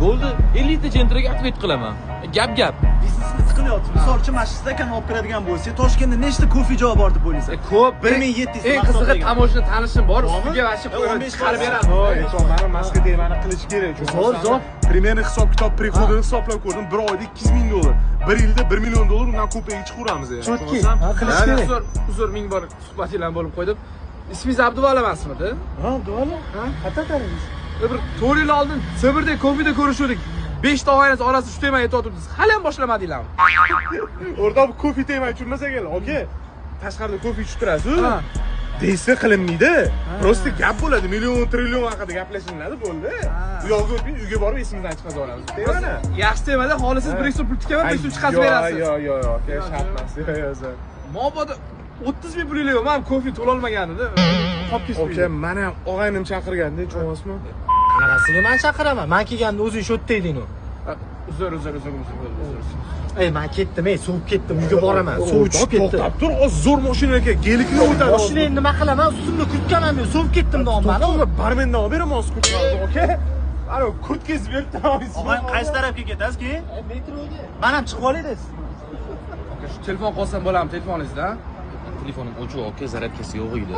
Bo'ldi, 50 ta Gentraga ответ qilaman. Gap gap. Biznesni tiqilyapti. Misol uchun, mana shu stakan olib kiradigan bo'lsak, Toshkentda nechta kofe joyi bor deb o'ylaysan? Ko'p. 1700. Eng qizig'i, tamoshni tanishim bor, Bormi? ustiga вообще E, qo'yib 15 chiqarib beradi. Mana maska temani qilish kerak. Zo'r, zo'r. Примерно hisob kitob приходini hisoblab ko'rdim. Bir oyda 200 ming dollar. Bir yilda 1 million dollar, undan ko'pagiga chiqaveramiz yani. Чётки. Ha, qilish kerak. Uzr, uzr, ming bor suhbatinglarni bo'lib qo'ydim. Ismingiz Abduvali emasmidi? Ha, Abduvali. Ha? Qayerda tanidingiz? Bir 4 yil oldin Sibirda kofeda ko'rishuvdik. 5 ta og'ayningiz orasida shu temani aytyotibsiz. Hali ham boshlamadinglarmi? O'rtoq, bu kofe temani tushunmasa ekan, aka. Tashqarida kofe ichib turasiz. Ha. Desa qilinmaydi. Просто gap bo'ladi. Million, trillion haqida gaplashiladi, bo'ldi. U yoqqa o'tmay, uyga borib esimizdan chiqarib olamiz. Temani. Yaxshi temada, xohlasangiz bir ikki so'm pul tikaman, bir ikki so'm chiqazib berasiz. Yo'q, yo'q, yo'q, aka, shart emas. Yo'q, yo'q, zo'r. Mabodo 30 ming pulingiz yo'q, man kofe to'lolmagan edi. Qolib ketdi. Aka, mana ham og'aynim chaqirganda, tushunyapsizmi? Qanaqasiga man chaqiraman? Man kelganda o'zing shu yerda eding u. Uzr, uzr, uzr, uzr, uzr. Ey, man ketdim, ey, sovib ketdim, uyga boraman. Suv tushib ketdi. To'xtab tur, oz zo'r mashina ekan, Gelikni o'tadi. Mashinani nima qilaman? Ustimda kurtkam ham yo'q, sovib ketdim deyapman. To'xtab, barmendan olib beraman hozir kurtkani, aka. Ana kurtkangizni berib turaman. Og'ay, qaysi tarafga ketasiz keyin? Metroga. Man ham chiqib olay siz. Aka, shu telefon qolsam bo'ladimi telefoningizda? Telefonim o'chiq, aka, zaryadkasi yo'q edi.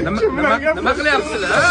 Nima nima nima qilyapsizlar? Ha?